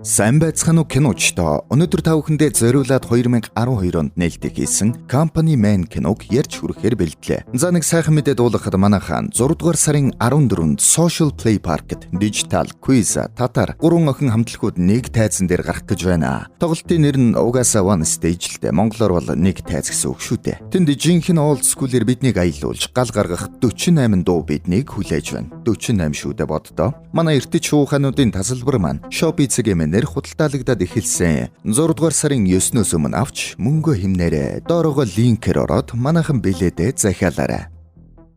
Сайн байцгаана уу, киночдоо. Өнөөдөр та бүхэндээ зориулаад 2012 онд нээлттэй хийсэн Company Man киног ярьж хүргэхээр бэлтлээ. За, нэг сайхан мэдээ дуулгахад манайхаан 6 дугаар сарын 14-нд Social Play Park-д Digital Quiz Татар гурван охин хамтлагууд нэг тайзан дээр гарах гэж байна. Тоглолтын нэр нь угаасаа One Stage л дээ. Монголоор бол нэг тайз гэсэн үг шүү дээ. Тэнд жинхэнэ old school-ээр биднийг аялуулж, гал гаргах 48 дуу биднийг хүлээж байна. 48 шүү дээ, боддоо. Манай эртэж шуухануудын тасалбар маань Shopee цэгийн нэр худалдаалагдаад эхэлсэн. 6 дугаар сарын 9-өөс өмнө авч мөнгө хэмнээрэй. Доорогоо линкээр ороод манайхан билетээ захиалаарай.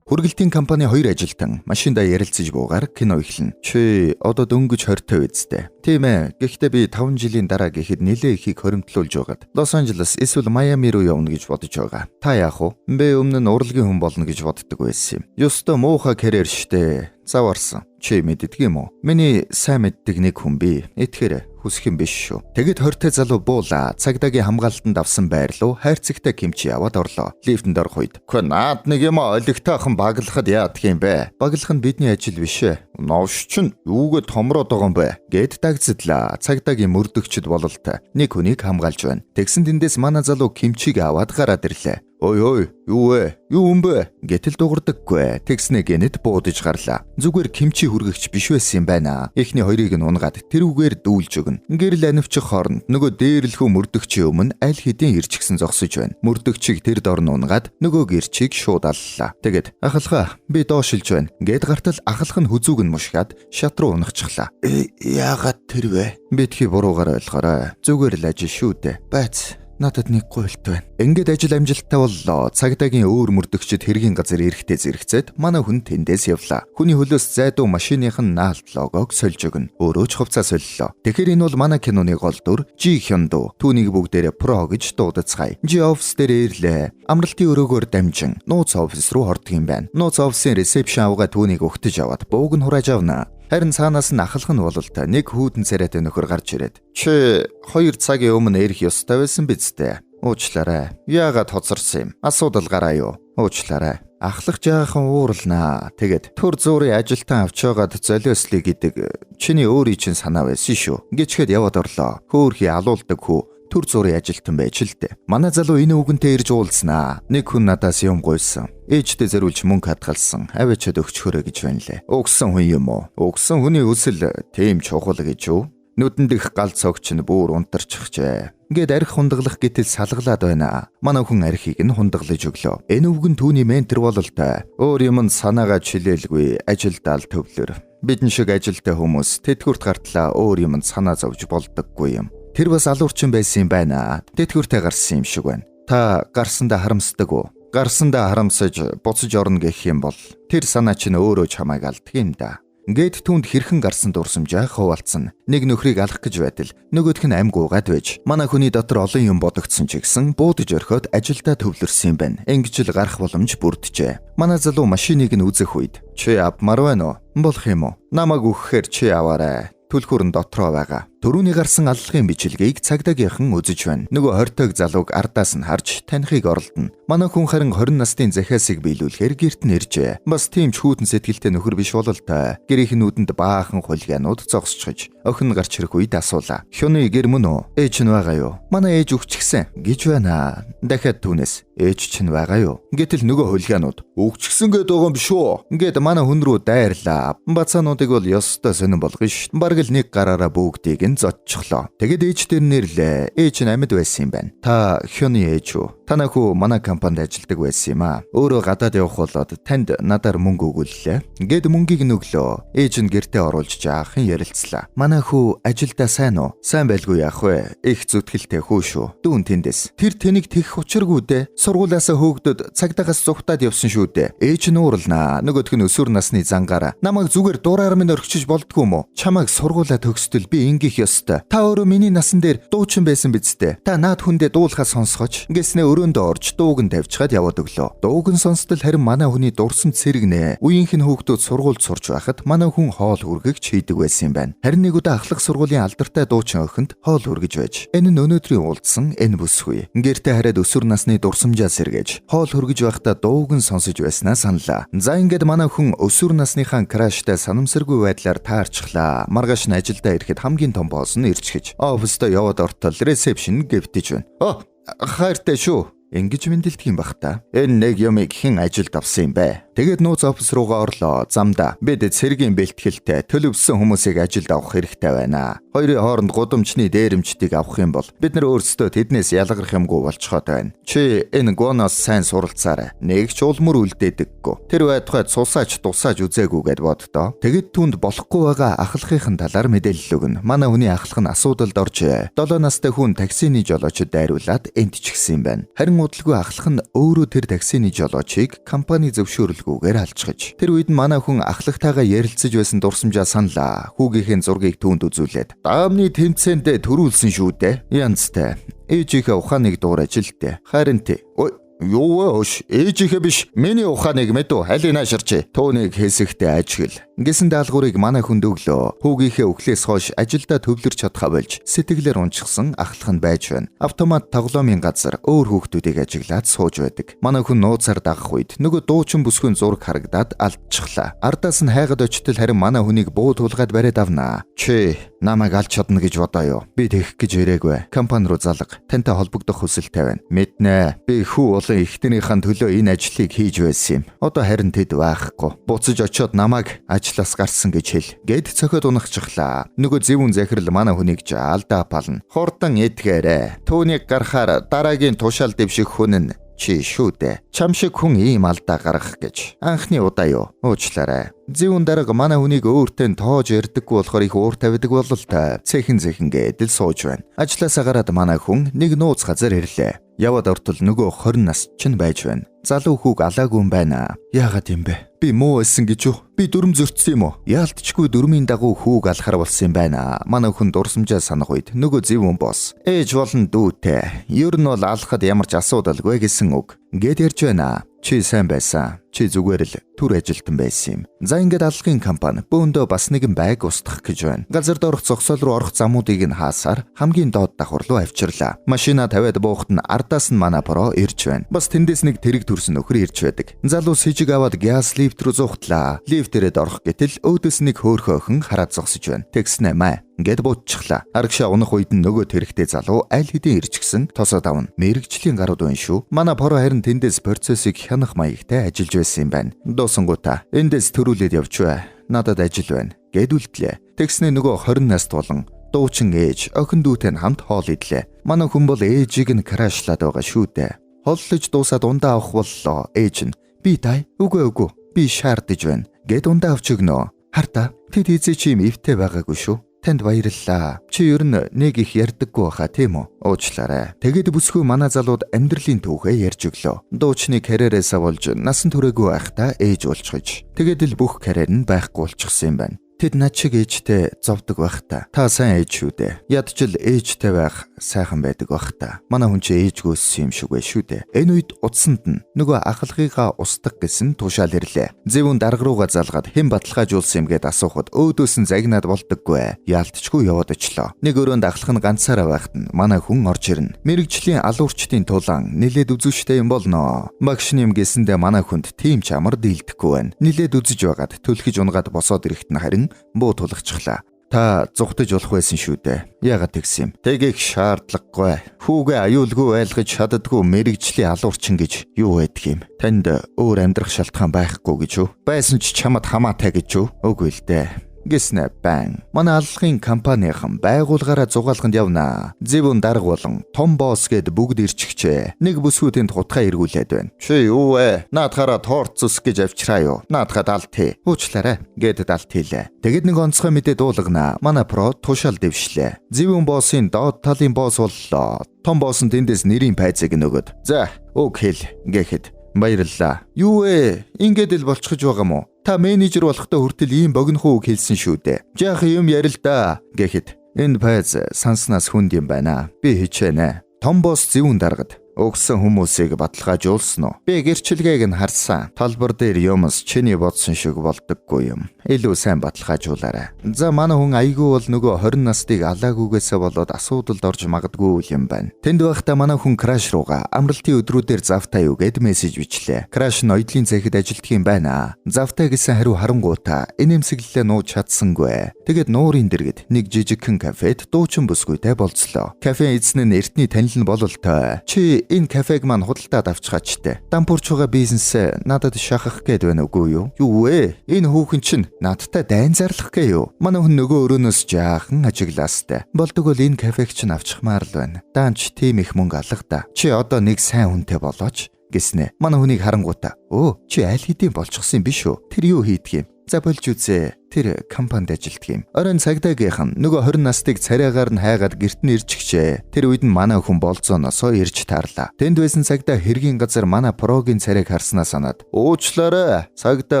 Хүргэлтийн компани хоёр ажилтан машиндаа ярилцаж буугаар кино эхэлнэ. Чи одоо дөнгөж 20 үсттэй. Тийм ээ. Гэхдээ би 5 жилийн дараа гэхэд нэлээ ихийг хоримтлуулж байгаад Лос Анжелес эсвэл Майами руу явна гэж бодож байгаа. Та яах вэ? Би өмнө нь урлагийн хүн болно гэж боддог байсан юм. Ёстой муухай карьер штэ. Заваарсан. Чи мэддэг юм уу? Миний сайн мэддэг нэг хүн би. Итгэхээр хүсэх юм биш шүү. Тэгэд 20 залуу буулаа. Цагдаагийн хамгаалтанд авсан байр руу хайрцагтай кимчи яваад орлоо. Лифтэнд орох үед: "Хөө, наад нэг юм олигтойхон баглахад яадаг юм бэ? Баглах нь бидний ажил биш ээ. Новш чинь юугээ томроод байгаа юм бэ?" Гэд дагцдлаа. Цагдаагийн мөрдөгчд бололтой нэг хүнийг хамгаалж байна. Тэгсэн тэндээс манай залуу кимчиг аваад гараад ирлээ. "Ой ой, юу вэ? Юу юм бэ?" Гэтэл дуурдаггүй. Тэгснэ гэнэт буудаж гарлаа. Зүгээр кимчи хүргэгч биш байсан юм байна. Эхний хоёрыг нь унгаад тэрүүгээр дүүлж өгнө. Гэрэл анивчих хооронд нөгөө дээрлэхүү мөрдөгчийн өмнө аль хэдийн ирчихсэн зогсож байна. Мөрдөгчийг тэр дор нь унгаад нөгөө гэрчийг шууд аллаа. Тэгээд "Ахалгаа, би доошилж байна" Гэд гартал ахалх нь хүзүүг нь мушгаад шат руу унахчихлаа. "Э, яагаад тэр вэ? Битгий буруугаар ойлгоорой. Зүгээр л ажил шүү дээ. Байц. Надад нэг гуйлт байна." Ингээд ажил амжилттай боллоо. Цагдаагийн өөр мөрдөгчд хэргийн газар эрэхтэй зэрэгцээд манай хүн тэндээс явлаа. Хүний хөлөөс зайдуу машиных нь наалт логог сольж өгнө. Өөрөө ч хувцас солилоо. Тэгэхээр энэ бол манай киноны гол дүр Жи Хёнду. Түүнийг бүгдээрээ Про гэж дуудацгаая. Жи офис дээр ирлээ. Амралтын өрөөгөөр дамжин нууц офис руу ордог юм байна. Нууц офисын ресепшн авгаа түүнийг угтаж аваад бууг нь хурааж авна. Харин цаанаас нь ахлах нь бололтой нэг хүүтэн царайтай нөхөр гарч ирээд: "Чи 2 цагийн өмнө ирэх ёстой байсан биз дээ. Уучлаарай. Яагаад хоцорсон юм? Асуудал гараа юу? Уучлаарай." Ахлах жаахан ууралнаа. Тэгээд "Түр зуурын ажилтан авч байгаад золиослоё гэдэг чиний өөрийн чинь санаа байсан шүү" Гэчгээд яваад орлоо. Хөөхий алуулдаг хүү түр зуурын ажилтан байж л дээ. Манай залуу энэ үгэнтэй ирж уулзнаа. "Нэг хүн надаас юм гуйсан. Ээждээ зориулж мөнгө хадгалсан. Аваачаад өгчхөөрэй гэж байна лээ." "Угсан хүн юм уу? Угсан хүний өсөл тийм чухал гэж юу? Нүдэнд их гал цогч нь бүр унтарчихжээ." Ингээд арх хундаглах гэтэл салгалаад байна. Манай хүн архийг нь хундаглаж өглөө. Энэ өвгөн түүний ментор бололтой. Өөр юмд санаагаа чилээлгүй, ажилдаа л төвлөр. Бидэн шиг ажилтай хүмүүс тэтгэврт гартлаа өөр юмд санаа зовж болдоггүй юм. Тэр бас алуурчин байсан юм байна. Тэтгэвртэй гарсан юм шиг байна. Та гарсандаа харамсдаг уу? Гарсандаа харамсаж буцаж орно гэх юм бол тэр санаа чинь өөрөө чамайг алдах юм да. Ингээд түүнд хэрхэн гарсан дурсамжаа хуваалцсан. Нэг нөхрийг алах гэж байтал нөгөөх нь амьгуугаад байж. Манай хүний дотор олон юм бодогдсон ч гэсэн буудаж орхиод ажилдаа төвлөрсөн юм байна. Ингэж л гарах боломж бүрджээ. Манай залуу машиныг нь үзэх үед: "Чи авмаар байна уу? Болох юм уу? Намайг өгөхээр чи аваарай. Түлхүүр нь дотроо байгаа." Төрүүний гарсан аллагын бичлэгийг цагдаагийнхан үзэж байна. Нөгөө хортойг залууг ардаас нь харж танихыг оролдоно. Манай хүн харин 20 настын захиасыг биелүүлэхээр гэрт нь иржээ. Бас тийм ч хүйтэн сэтгэлтэй нөхөр биш бололтой. Гэрийнх нь нүдэнд баахан хулиганууд зогсчихож охин гарч ирэх үед асуулаа. "Хёны гэр мөн үү? Ээж нь байгаа юу? Манай ээж өгчихсэн" гэж байна. Дахиад түүнээс: "Ээж чинь байгаа юу?" Гэтэл нөгөө хулиганууд "Өгчихсэн гэдэг байгаа юм биш үү?" Ингээд манай хүн рүү дайрлаа. Бацаануудыг бол ёстой сонин болгоно ш. Бараг л нэг гараараа бүгдийг нь зодчихлоо. Тэгэд ээж дээр нэрлээ. Ээж нь амьд байсан юм байна. "Та Хёны ээж үү? Танай хүү манай компанид ажилладаг байсан юм аа. Өөрөө гадаад явах болоод танд надаар мөнгө өгүүллээ." Гэд мөнгийг нүглөө. Ээж нь гэртээ оруулж жаахан ярилцлаа. "Манай хүү ажилдаа сайн уу?" "Сайн байлгүй яах вэ? Их зүтгэлтэй хүү шүү." Дүүн тэндээс: "Тэр тэнийг тэгэх учиргүй дээ. Сургуулаасаа хөөгдөд цагдаагаас зугтаад явсан шүү дээ." Ээж нь уурлнаа. Нөгөөх нь өсвөр насны зангаараа: "Намайг зүгээр дураар минь орхичиж болдгоо юм уу? Чамайг сургуулаа төгсдөл би ингэх ёстой. Та өөрөө миний насан дээр дуучин байсан биз дээ. Та наад хүндээ дуулахаа сонсгоч" гэснээ өрөөндөө орж дууг нь тавьчихад яваад өглөө. Дууг нь сонстол харин манай хүний дурсамж сэргэнэ. Үеийнх нь хүүхдүүд сургуульд сурч байхад манай хүн хоол хүргэгч хийдэг байсан юм байна. Харин нэг удаа ахлах сургуулийн алдартай дуучин охинд хоол хүргэж байж. Энэ нь өнөөдрийн уулзсан энэ бүсгүй. Гэртээ хараад өсвөр насны дурсамжаа сэргээж хоол хүргэж байхдаа дууг нь сонсож байснаа саналаа. За, ингээд манай хүн өсвөр насныхаа crush тай санамсаргүй байдлаар таарчихлаа. Маргааш нь ажилдаа ирэхэд хамгийн том том boss нь ирчихэж оффистоо яваад ортол reception гэвтэж байна. "Оо, хайртай шүү." Ингэж мэндэлдэг юм бах та. Энэ нэг юмыг хэн ажилд авсан юм бэ? Тэгээд нууц офис руугаа орлоо. Замда бид цэргийн бэлтгэлтэй төлөвлөсөн хүмүүсийг ажилд авах хэрэгтэй байна. Хоёрын хооронд гудамжны дээрэмчдийг авах юм бол бид нар өөрсдөө тэднээс ялгарх юмгүй болцоход байна. Чи энэ Гоноос сайн суралцаарай. Нэг ч улмөр үлдээдэггүй. Тэр байтугай цусаач тусааж үзээгүй гэд боддоо. Тэгэд түнд болохгүй байгаа ахлахын талаар мэдээлэл өгнө. Манай хүний ахлах нь асуудалд оржээ. 7 настай хүн таксины жолоочд дайруулад энтчихсэн юм байна. Харин удалгүй ахлах нь өөрөө тэр таксины жолоочийг компани зөвшөөрлгүйгээр алчгаж. Тэр үед нь манай хүн ахлагтайгаа ярилцаж байсан дурсамжаа саналаа. Хүүгийнхээ зургийг түүнд үзүүлээд даамны тэмцээндээ төрүүлсэн шүү дээ. Янзтай. Ээжийнхээ ухааныг дуурайж л дээ. Харин тий. Ой, юу вэ хөш? Ээжийнхээ биш. Миний ухааныг мэдүү. Алийг нааширч. Тоонийг хэсэгтээ ажигл. Гэсэн даалгаврыг манай хүнд өглөө. Хүүгийнхээ өглөөс хойш ажилдаа төвлөрч чадхаа болж сэтгэлээр унчихсан ахлах нь байж байна. Автомат тоглоомын газар өөр хүүхдүүдийг ажиглаад сууж байдаг. Манай хүн нууцаар дагах үед нөгөө дуучин бүсгүйн зураг харагдаад алдчихлаа. Ардаас нь хайгад очтол харин манай хүнийг буу тулгаад бариад авнаа. Чи намайг алж чадна гэж бодоо юу? Би тэгэх гэж ирээгүй. Компани руу залга. Тантай холбогдох хүсэлтэй байна. Мэднэ. Би хүү болон эхнэрийнхээ төлөө энэ ажлыг хийж байсан юм. Одоо харин тэд байхгүй. Буцаж очиод намайг ажлаас гарсан гэж хэл. Гэд цохиод унахчихлаа. Нөгөө зэвүүн захирал манай хүнийг ч алдаа пална. Хурдан эдгээрэ. Түүнийг гарахаар дараагийн тушаал дэвших хүн нь чи шүү дээ. Чам шиг хүн ийм алдаа гаргах гэж. Анхны удаа юу? Уучлаарай. Зэвүүн дарга манай хүнийг өөртөө тоож ярьдаггүй болохоор их уур тавьдаг бололтой. Цэхэн зэхэн гэдэл сууж байна. Ажлаасаа гараад манай хүн нэг нууц газар ирлээ. Яваад ортол нөгөө 20 нас чинь байж байна. Залуу хүүг алаагүй юм байна. Яагаад юм бэ? Би муу байсан гэж юу? Би дүрм зөрчсөн юм уу? Яалтчгүй дүрмийн дагуу хүүг алхаар болсон юм байна. Манай хүн дурсамжаа санах үед нөгөө зэвүүн босс. Ээж болон дүүтэй. Ер нь бол алхахад ямар ч асуудалгүй гэсэн үг. Гэт ярьж байна. Чи сайн байсан. Чи зүгээр л түр ажилтан байсан юм. За ингээд аллагын компани бөөндөө бас нэгэн байг устгах гэж байна. Газар доорх зогсоол руу орох замуудыг нь хаасаар хамгийн доод давхар руу авчирлаа. Машина тавиад буухад нь ардаас нь манай про ирж байна. Бас тэндээс нэг тэрэг төрсөн нөхөр ирж байдаг. Залуу сэжиг аваад газ лифт рүү зуухтлаа. Лифтээрээ орох гэтэл өөдөөс нэг хөөрхөн охин хараад зогсож байна. Тэгснэ маа гэд буудчихлаа. Арагшаа унах үед нь нөгөө тэрэгтэй залуу аль хэдийн ирчихсэн тосоод авна. Мэргэжлийн гарууд байна шүү. Манай про харин тэндээс процессыг хянах маягтай ажиллаж байсан юм байна. Дуусангуудаа эндээс төрүүлээд явчихвэ. Надад ажил байна гэд үлдлээ. Тэгснэ нөгөө 20 нас тулан дуучин ээж охин дүүтэй нь хамт хоол идлээ. Манай хүн бол ээжийг нь крашлаад байгаа шүү дээ. Холлож дуусаад ундаа авах боллоо. Ээж нь би тай үгүй үгүй би шаардаж байна гэд ундаа авч өгнө. Хар та тэд эзээ чи юм эвтэй байгаагүй шүү. Танд баярлалаа. Чи ер нь нэг их ярьдаггүй баха тийм үү? Уучлаарай. Тэгээд бүсгүй манай залууд амьдралын түүхээ ярьж өглөө. Дуучны карьераасаа болж насан туршаагүй байхдаа ээж болчихож. Тэгээд л бүх карьер нь байхгүй болчихсон юм байна. Тэд над шиг ээжтэй зовдөг байх та. Та сайн ээж шүү дээ. Ядчил ээжтэй байх сайхан байдаг байх та. Манай хүн чи ээжгүй өссөн юм шиг бай шүү дээ. Энэ үед утсанд нь нөгөө ахлагыгаа устгах гэсэн тушаал ирлээ. Зэвүүн дарга руугаа залгаад хэн баталгаажуулсан юм гэд асуухад өөдөөс нь загнаад болдоггүй. Яалтчгүй яваад очлоо. Нэг өрөөнд ахлах нь ганцаараа байхад нь манай хүн орж ирнэ. Мэргэжлийн алуурчдын тулаан нилээд үзүүштэй юм болно. Багш юм гэсэндээ манай хүнд тийм ч амар дийлдэхгүй байна. Нилээд үзэж байгаад түлхэж унгаад босоод ирэхт нь харин буу тулгачихлаа. Та зүхтэж болох байсан шүү дээ. Яагаад тэгсэн юм? Тэгэх шаардлагагүй. Хүүгээ аюулгүй байлгаж чаддгүй мэргэжлийн алуурчин гэж юу байдаг юм? Танд өөр амьдрах шалтгаан байхгүй гэж үү? Байсан ч чамд хамаатай гэж үү? Үгүй л дээ. Гэснэ байн. Манай аллагын компанийн байгуулгаараа зугаалганд явна. Зэвүүн дарга болон том босс гэд бүгд ирчихжээ. Нэг бүсгүй тэнд хутгаа эргүүлээд байна. Чи юу вэ? Наадхаараа торт зүс гэж авчраа юу? Наадхаа далд тий. Уучлаарай гэд далд хийлээ. Тэгэд нэг онцгой мэдээ дуулгана. Манай про тушаал дэвшлээ. Зэвүүн боссын доод талын босс боллоо. Том босс нь тэндээс нэрийн пайзыг нөгөөд. За, үг хэл гэхэд баярлалаа. Юу вэ? Ингээд л болчихож байгаа мó? Та менежер болохдоо хүртэл ийм богино үг хэлсэн шүү дээ. Жаахан юм ярил да гэхэд энэ пайз санснаас хүнд юм байна. Би хичээнэ. Том босс зэвүүн даргад. Өгсөн хүмүүсийг баталгаажуулсан уу? Би гэрчлэгээг нь харсан. Талбар дээр юмс чиний бодсон шиг болдоггүй юм. Илүү сайн баталгаажуулаарай. За манай хүн айгүй бол нөгөө 20 настыг алаагүйгээсээ болоод асуудалд орж магадгүй юм байна. Тэнд байхдаа манай хүн crush руугаа амралтын өдрүүдээр завтай юу гэд мессеж бичлээ. Crush нь оёдлын цехэд ажилтдаг юм байна. Завтай гэсэн хариу харангуутаа инээмсэглэлээ нууж чадсангүй. Тэгээд нуурын дэргэд нэг жижигхэн кафед дуучин бүсгүйтэй болцлоо. Кафе эзэн нь эртний танил нь бололтой. Чи энэ кафег маань худалдаад авчихаач те. Дампуурч байгаа бизнесээ надад шахах гээд байна үгүй юу? Юу вэ? Энэ хүүхэн чинь надтай дайн зарлах гээ юу? Манай хүн нөгөө өрөөнөөс жаахан ажиглаастай. Болдог бол энэ кафег чинь авчихмаар л байна. Даанч тийм их мөнгө алга да. Чи одоо нэг сайн хүнтэй болооч гэснэ. Манай хүнийг харангуутаа. Өө чи аль хэдийн болчихсон юм биш үү? Тэр юу хийдэг юм? За болж үзээ. Тэр компанид ажилтдаг юм. Оройн цагдаагийнх нь нөгөө 20 настыг царайгаар нь хайгаад гэрт нь ирчихжээ. Тэр үед нь манай хүн болзооноосоо ирж таарлаа. Тэнд байсан цагдаа хэргийн газар манай прогийн царайг харснаа санаад "Уучлаарай, цагдаа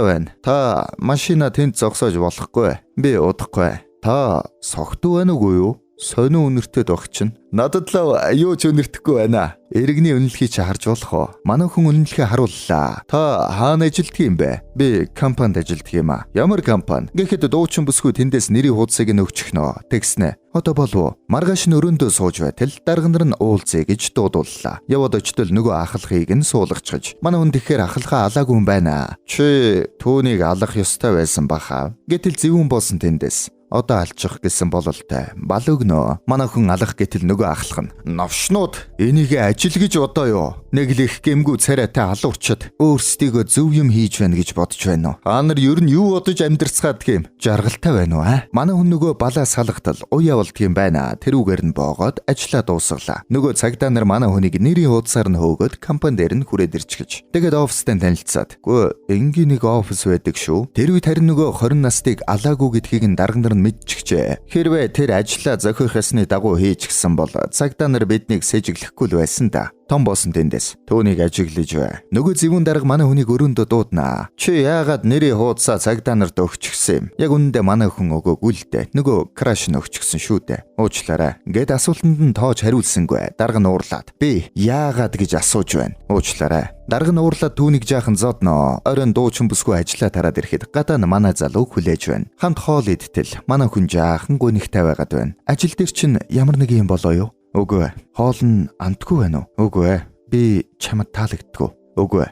байна. Та машина тэнд зогсоож болохгүй. Би удахгүй. Та согтуу байна уугүй юу? Сонио үнэртэд баг чинь. Надад л юу ч үнэртэхгүй байна. Иргэний үнэлгийг чи харж болох уу? Манай хүн үнэлгээ харууллаа. Та хаана ажилтдаг юм бэ? Би компанид ажилтдаг юм аа. Ямар компани? Гэхэд дуучин бүсгүй тэндээс нэрийн хуудсыг нь өгчихнө. Тэгснэ. Одоо болов уу? Маргааш нь өрөөндөө сууж байтал дарга нар нь уулзъя гэж дуудууллаа. Яваад очтол нөгөө ахлахыг нь суулгачихж. Манай хүн тэгэхээр ахлахаа алаагүй юм байна. Чи түүнийг алах ёстой байсан баха. Гэтэл зөвүүн болсон тэндээс. Одоо алчих гэсэн бололтой. Бал өгнө. Манай хүн алах гэтэл нөгөө ахлах нь. Новшнууд энийг ажил гэж бодоо юу? Нэг л их гэмгүү царайтай алуурчид өөрсдийгөө зөв юм хийж байна гэж бодож байна уу? Та нар ер нь юу бодож амьдрцгаадаг юм? Жаргалтай байна уу аа? Манай хүн нөгөө балаа салгатал уяа болдго юм байна. Тэрүүгээр нь боогоод ажлаа дуусгалаа. Нөгөө цагдаа нар манай хүнийг нэрийн хуудасаар нь хөөгөөд компани дээр нь хүрээд ирчихэж. Тэгээд офистай танилцаад. Гөө энгийн нэг офис байдаг шүү. Тэр үед харин нөгөө 20 настыг алаагүй гэдгийг нь дарга нар нь мэдчихжээ. Хэрвээ тэр ажлаа зохиох ёсны дагуу хийчихсэн бол цагдаа нар биднийг сэжиглэхгүй л байсан да. Том болсон тэндээс түүнийг ажиглаж бай. Нөгөө зөвүүн дарга манай хүнийг өрөөндөө дууднаа. Чи яагаад нэрийн хуудасаа цагдаа нарт өгчихсэн юм? Яг үнэндээ манай хүн өгөөгүй л дээ. Нөгөө crush нь өгчихсэн шүү дээ. Уучлаарай. Гэт асуултанд нь тоож хариулсангүй. Дарга нь уурлаад. Би яагаад гэж асууж байна. Уучлаарай. Дарга нь уурлаад түүнийг жаахан зодноо. Оройн дуучин бүсгүй ажиллаа тараад ирэхэд гадаа нь манай залуу хүлээж байна. Хамт хоол идтэл манай хүн жаахан гүнигтэй байгаад байна. Ажил дээр чинь ямар нэг юм болоо юу? Үгүй ээ. Хоол нь амтгүй байна уу? Үгүй ээ. Би чамд таалагддаггүй. Үгүй ээ.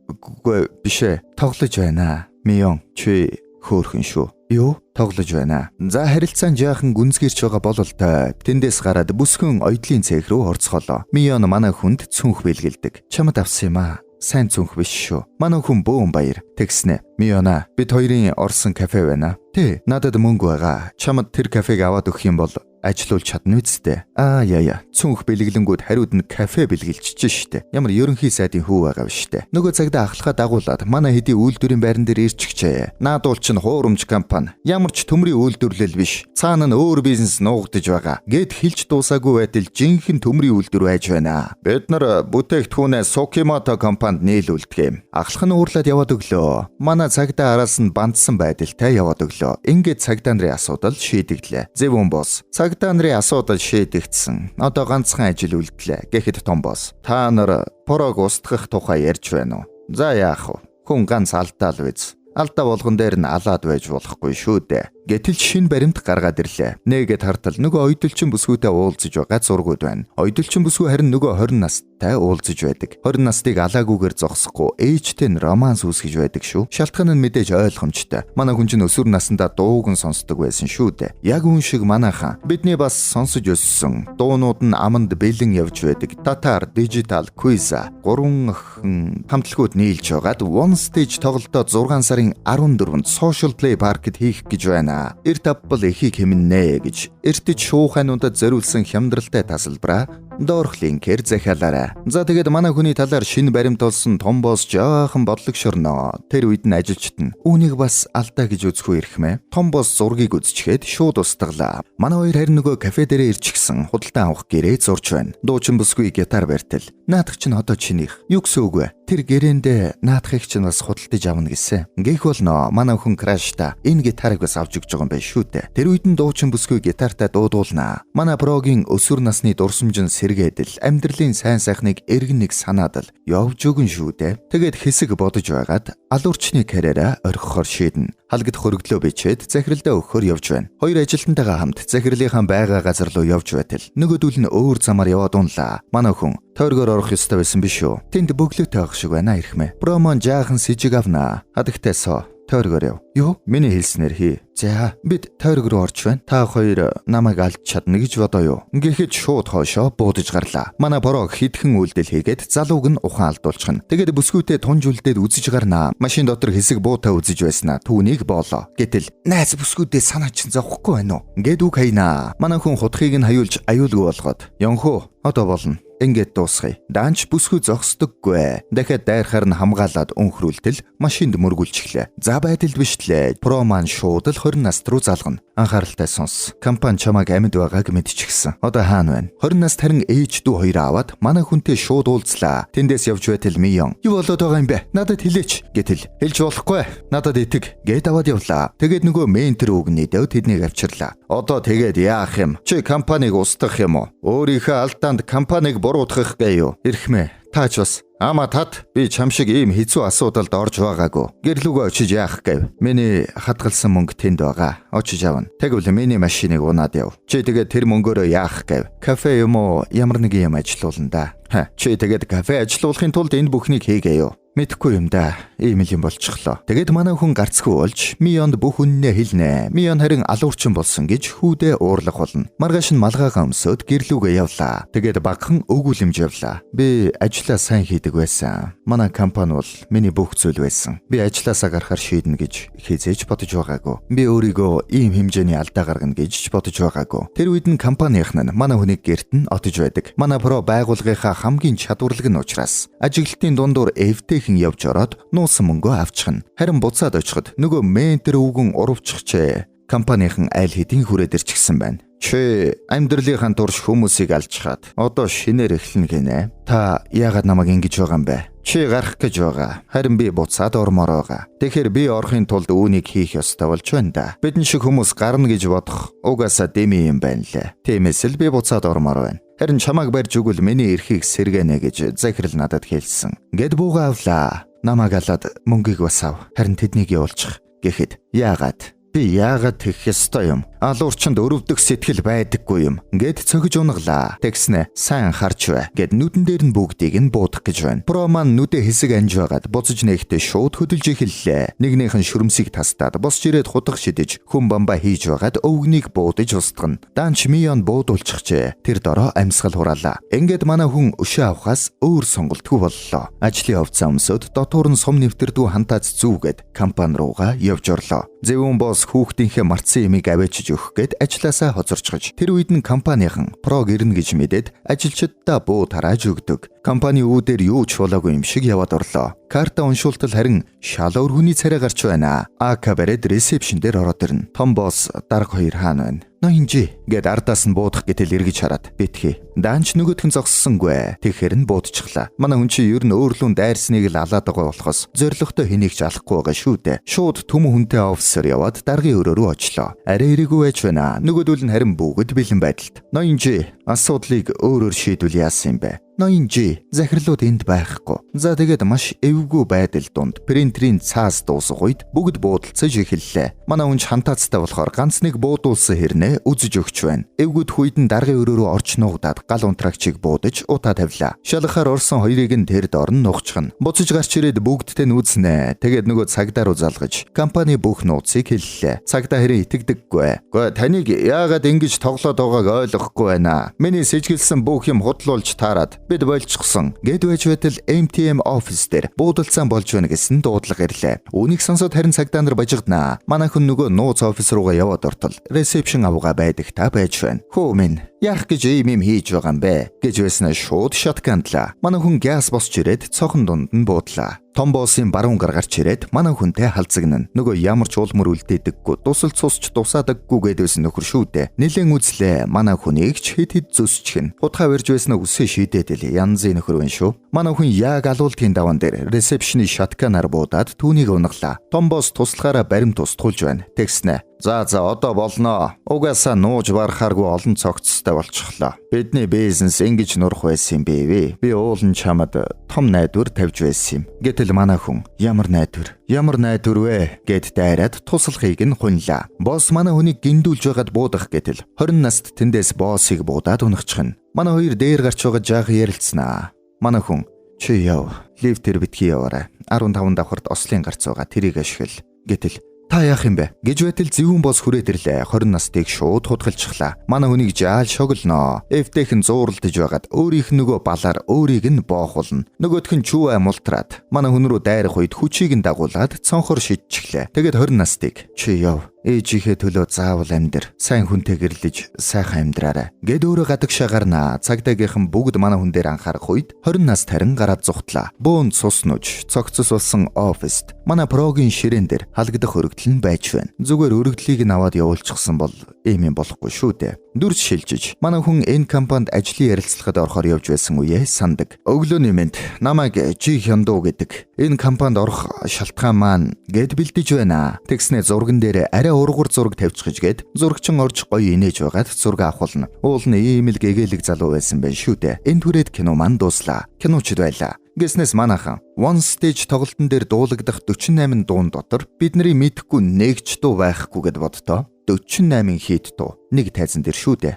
Үгүй биш ээ. Тоглож байна. Мион чи хөөрхөн шүү. Юу? Тоглож байна. За харилцаан жаахан гүнзгийрч байгаа бололтой. Тэндээс гараад бүсгүн оёдлын цех рүү орцголоо. Мион манай хүнд цүнх бэлгэлдэг. Чамд авсан юм аа. Сайн цүнх биш шүү. Манай хүн бөөн баяр. Тэгснэ. Миона бид хоёрын орсон кафе байна. Тэ надад мөнгө байгаа. Чамд тэр кафег аваад өгөх юм бол ажилуулж чадна үсттэй. Аа яа яа. Цүнх бэлгэлэнгүүд хариуд нь кафе бэлгэлчихэж штэ. Ямар ерөнхий сайдын хүү байгаа вэ штэ. Нөгөө цагдаа ахлахаа дагуулад манай хэдий үйлдвэрийн байран дээр ирчихжээ. Наадуул чинь хуурамч компани. Ямар ч төмрийн үйлдвэрлэл биш. Цаана нь өөр бизнес нуугдаж байгаа. Гэт хэлж дуусаагүй байтал жинхэнэ төмрийн үйлдвэр байж байна. Бид нар бүтээгдэхүүнээ Сукимото компанид нийлүүлдэг юм. Ахлах нь уурлаад яваад өглөө. Манай цагдаа араас нь бандсан байдалтай яваад өглөө. Ингээд цагдаа нарын асуудал шийдэгдлээ. Зөвүүн бос. Цагдаа нарын асуудал шийдэгдсэн. Одоо ганцхан ажил үлдлээ. Гэхэд том бос. Та нар прог устгах тухай ярьж байна уу? За яах вэ? Хүн ганц алдаал биз. Алдаа болгон дээр нь алаад байж болохгүй шүү дээ. Гэтэл шин баримт гаргаад ирлээ. Нэгэд хартал нөгөө ойдолчин бүсгүйтэй уулзаж байгаа зургууд байна. Ойдолчин бүсгүй харин нөгөө 20 настай уулзаж байдаг. 20 настыг алаагүйгээр зогсохгүй ээжтэй нь романс үүсгэж байдаг шүү. Шалтгаан нь мэдээж ойлгомжтой. Манай хүн чинь өсвөр насндаа дууг нь сонсдог байсан шүү дээ. Яг үн шиг манайхан бидний бас сонсож өссөн. Дуунууд нь аманд бэлэн явж байдаг. Татар, Digital, Quiza гурван охин хамтлагууд нийлж байгаад One Stage тоглолтоо 6 сарын 14-нд Social Play Park-д хийх гэж байна. Эрт авбал эхийг хэмнэ гэж эртэж шуухайнуудад зориулсан хямдралтай тасалбараа доорх линкээр захиалаарай. За тэгээд манай хүний талаар шинэ баримт олсон том босс жаахан бодлогшорно. Тэр үед нь ажилчид нь үүнийг бас алдаа гэж үзэхгүй ирхмээ. Том босс зургийг үзчихэд шууд устгалаа. Манай хоёр харин нөгөө кафе дээрээ ирчихсэн худалдан авах гэрээ зурж байна. Дуучин бүсгүй гитар барьтал. Наадах чинь одоо чинийх. Юу гэсэн үг вэ? Тэр гэрээндээ наадахыг чинь бас худалдаж авна гэсэн. Гэх болно. Манай хүн крашта энэ гитарыг бас авч өгч байгаа юм байна шүү дээ. Тэр үед нь дуучин бүсгүй гитартай дуудуулнаа. Манай прогийн өсвөр насны дурсамж нь сэргээд л амьдралын сайн сайхныг эргэн нэг санаад л явж өгөн шүү дээ. Тэгээд хэсэг бодож байгаад алуурчны карьераа орхихоор шийднэ. Халгад хөргөлөө бичээд захиралдаа өгөхөөр явж байна. Хоёр ажилтнтайгаа хамт захирлынхаа байгаа газар руу явж байтал нөгөөдөл нь өөр замаар яваад унлаа. Манай хүн тойргоор орох ёстой байсан биш үү? Тэнд бөглөөтэй байх шиг байна эрхмээ. Бромон жаахан сэжиг авнаа. Хадагтай соо. Тойргоор яв. Юу? Миний хэлснээр хий. За, бид тойрог руу орж байна. Та хоёр намайг алдж чадна гэж бодоо юу? Гэхэд шууд хойшоо буудаж гарлаа. Манай борог хитгэн үйлдэл хийгээд залууг нь ухаан алдуулчихна. Тэгээд бүсгүйтэй тунж үлдээд үзэж гарнаа. Машин дотор хэсэг буутай үзэж байснаа түүнийг боолоо. Гэтэл найз бүсгүйдээ санаа чинь зовхгүй байна уу? Ингээд үг хайнаа. Манай хүн хутгийг нь хаюулж аюулгүй болгоод. Ёнхөө одоо болно. Ингээд дуусгая. Даанч бүсгүй зогсдоггүй. Дахиад дайрахаар нь хамгаалаад өнхрүүлтэл машинд мөргүүлчихлээ. За байдалд бишлээ. Про маань шууд л 20 наст руу залгана. Анхааралтай сонс. Компани чамайг амьд байгааг мэдчихсэн. Одоо хаана байна? 20 наст харин ээж дүү хоёроо аваад манай хүнтэй шууд уулзлаа. Тэндээс явж байтал Мион. Юу болоод байгаа юм бэ? Надад хэлээч. Гэтэл хэлж болохгүй. Надад итэг. Гээд аваад явлаа. Тэгээд нөгөө ментор үгний дэв тэднийг авчирлаа. Одоо тэгээд яах юм? Чи компанийг устгах юм уу? Өөрийнхөө алдаанд компанийг буруутгах гээ юу? Эрхмээ. Таач бас Ама тат би чам шиг ийм хэцүү асуудалд орж байгаагүй. Гэрлүүгөө очиж яах гэв. Миний хадгалсан мөнгө тэнд байгаа. Очиж авна. Тэгвэл миний машиныг унаад яв. Чи тэгээд тэр мөнгөөрөө яах гэв. Кафе юм уу ямар нэгэн юм ажилуулна да. Ха, чи тэгээд кафе ажилуулахын тулд энэ бүхнийг хийгээ юу? Мэдхгүй юм да. Ийм л юм болчихлоо. Тэгээд манай хүн гарцгүй болж Мионд бүх үннээ хэлнэ. Мион харин алуурчин болсон гэж хүүдээ уурлах болно. Маргааш нь малгайгаа өмсөөд гэрлүүгээ явлаа. Тэгээд багахан өгүүлэмж явлаа. Би ажлаа сайн хийдэг байсан. Манай компани бол миний бүх зүйл байсан. Би ажлаасаа гарахаар шийднэ гэж хизээж бодож байгаагүй. Би өөрийгөө ийм хэмжээний алдаа гаргана гэж ч бодож байгаагүй. Тэр үед нь компанийнх нь манай хүнийг гэрт нь отож байдаг. Манай про байгууллагынхаа хамгийн чадварлаг нь учраас ажиглалтын дундуур эвтэйхэн явж ороод нуусан мөнгөө авчихна. Харин буцаад очиход нөгөө ментор өвгөн урвчихжээ. Компанийнхан аль хэдийн хүрээд ирчихсэн байна. Чи амьдралынхаа турш хүмүүсийг алжхаад одоо шинээр эхлэнэ гинэ. Та яагаад намайг ингэж байгаа юм бэ? Чи гарах гэж байгаа. Харин би буцаад ормоор байгаа. Тэгэхээр би орохын тулд үүнийг хийх ёстой болж байна да. Бидэн шиг хүмүүс гарна гэж бодох угаасаа деми юм байна лээ. Тиймээс л би буцаад ормоор байна. Харин чамайг барьж өгвөл миний эрхийг сэргэнэ гэж захирал надад хэлсэн. Гэд бууга авлаа. Намайг алаад мөнгийг бас ав. Харин тэднийг явуулчих. Гэхэд яагаад? Би яагаад тэгэх ёстой юм? Алуурчинд өрөвдөх сэтгэл байдаггүй юм. Гэд цогж унаглаа. Тэгснэ сайн харж бай. Гэд нүдэн дээр нь бүгдийг нь буудах гэж байна. Про маань нүдэ хэсэг анж байгаад буцаж нээхдээ шууд хөдөлж эхэллээ. Нэгнийх нь шүрмсийг тастаад босч ирээд хутга шидэж хүн бамбаа хийж байгаад өвгнийг буудаж устгана. Даанч Мион буудуулчихжээ. Тэр дороо амьсгал хураалаа. Ингээд манай хүн өшөө авахаас өөр сонголтгүй боллоо. Ажлын хувцас өмсөд дотуур нь сум нэвтэрдүү хантаац зүүгээд компани руугаа явж орлоо. Зэвүүн босс хүүхдийнхээ мартсан ямыг аваачиж өгөх гээд ажлаасаа хоцорчхож. Тэр үед нь компанийнхан прог ирнэ гэж мэдээд ажилчдаа буу тарааж өгдөг. Компани үүдээр юу ч болоогүй юм шиг яваад орлоо. Карта уншуултал харин шал өөр хүний царай гарч байна. АК бариад ресепшн дээр ороод ирнэ. Том босс дарга хоёр хаана байна? Ноёнжи гэд ардаас нь буудах гэтэл эргэж хараад битгий. Даанч нөгөөх нь зогссонгүй. Тэгэхээр нь буудчихлаа. Манай хүн чи ер нь өөрлүүн дайрсныг л алаад байгаа болохоос зоригтой хэнийг ч алахгүй байгаа шүү дээ. Шууд түмэн хүнтэй офисоор яваад даргын өрөө рүү очлоо. Арай ирээгүй байж байна. Нөгөөдөл нь харин бүгд бэлэн байдалд. Ноёнжи асуудлыг өөрөөр шийдвэл яасан юм бэ? Ноёнжи захирлууд энд байхгүй. За тэгээд маш эвгүй байдал дунд принтерийн цаас дуусах үед бүгд буудалцаж эхэллээ. Манай хүн хантаацтай болохоор ганц нэг буудуулсан хэрнээ үзэж өгч байна. Эвгүйдэх үед нь даргын өрөө рүү орч нуугдаад гал унтрагчийг буудаж утаа тавилаа. Шалгахаар орсон хоёрыг нь тэр дор нь нухчихна. Буцаж гарч ирээд бүгдтэй нь үзнэ. Тэгээд нөгөө цагдаа руу залгаж компани бүх нууцыг хэллээ. Цагдаа хэрэг итгэдэггүй. Гэхдээ таныг яагаад ингэж тоглоод байгааг ойлгохгүй байна. Миний сэжгэлсэн бүх юм худлуулж таарад бид болчихсон. Гэд байж байтал MTM офис дээр буудалцсан болж байна гэсэн дуудлага ирлээ. Үүнийг сонсоод харин цагдаа нар бажигдана. Манай хүн нөгөө нууц офис руугаа яваад ортол ресепшн авгаа байдаг та байж байна. Хөө минь яах гэж ийм юм хийж байгаа юм бэ гэж байснаа шууд шатгандлаа. Манай хүн газ босч ирээд цохон дунд нь буудлаа. Том боссын баруун гар гарч ирээд манай хүнтэй халзагнана. Нөгөө ямар ч улмөр үлдээдэггүй, тусал цусч тусаадаггүй гэдээсэн нөхөр шүү дээ. Нилээн үзлээ. Манай хүнийг ч хэд хэд зүсчихнэ. Хутгаа барьж байснаа үсээ шийдээд л янзын нөхөр байна шүү. Манай хүн яг алуултын даван дээр ресепшны шатканаар буудаад түүнийг унаглаа. Том босс туслахаараа баримт устгуулж байна. Тэгснэ. За за, одоо болноо. Угаасаа нууж барахааргүй олон цогцтой болчихлоо. Бидний бизнес ингэж нурах байсан юм бэ? Би уулын чамд том найдвар тавьж байсан юм. Гэтэл манай хүн ямар найдвар? Ямар найдвар вэ? Гэд дайраад туслахыг нь хунлаа. Босс манай хүнийг гиндүүлж байгаад буудах гэтэл 20 наст тэндээс боссыг буудаад унахчихна. Манай хоёр дээр гарч байгаа жаахан ярилцсанаа. Манай хүн: "Чи яв. Лифтээр битгий яваарай. 15 давхарт ослын гарц байгаа. Тэрийг ашигла." Гэтэл "Та яах юм бэ?" гэж байтал зөвүүн босс хүрээд ирлээ. 20 настыг шууд худгалчихлаа. Манай хүнийг жаал шоглоноо. Эвтэйхэн зууралдаж байгаад өөрийнх нь нөгөө балаар өөрийг нь боохулна. Нөгөөх нь чүү мултраад манай хүн рүү дайрах үед хүчийг нь дагуулад цонхор шидчихлээ. Тэгээд 20 настыг: "Чи яв. Ээжийнхээ төлөө заавал амьдр. Сайн хүнтэй гэрлэж сайхан амьдраарай" Гэд өөрөө гадагшаа гарнаа. Цагдаагийнхан бүгд манай хүн дээр анхаарах үед 20 нас тарин гараад зугтлаа. Бөөн цус нүж цогцос болсон оффист манай pro гийн ширээн дээр халагдах өргөдөл нь байж байна. Зүгээр өргөдлийг нь аваад явуулчихсан бол ийм юм болохгүй шүү дээ. Дүрс шилжиж манай хүн энэ компанид ажлын ярилцлагад орохоор явж байсан үеэ сандаг. "Өглөөний мэнд, намайг Жи Хёндуу гэдэг. Энэ компанид орох шалтгаан маань гэд бэлдэж байна." Тэгснэ зурган дээр арай ургуур зураг тавьчихж гээд зурагчин орж гоё инээж байгаад зураг авахулна. Уул нь ийм л гэгээлэг залуу байсан байх шүү дээ. Энэ түрээд кино ман дууслаа. Киночд байлаа. Гэснээс манайхан One Stage тоглолтын дээр дуулагдах 48 дуун дотор бидний мэдэхгүй нэг ч дуу байхгүй гэд боддоо. 48 хит дуу нэг тайзан дээр шүү дээ.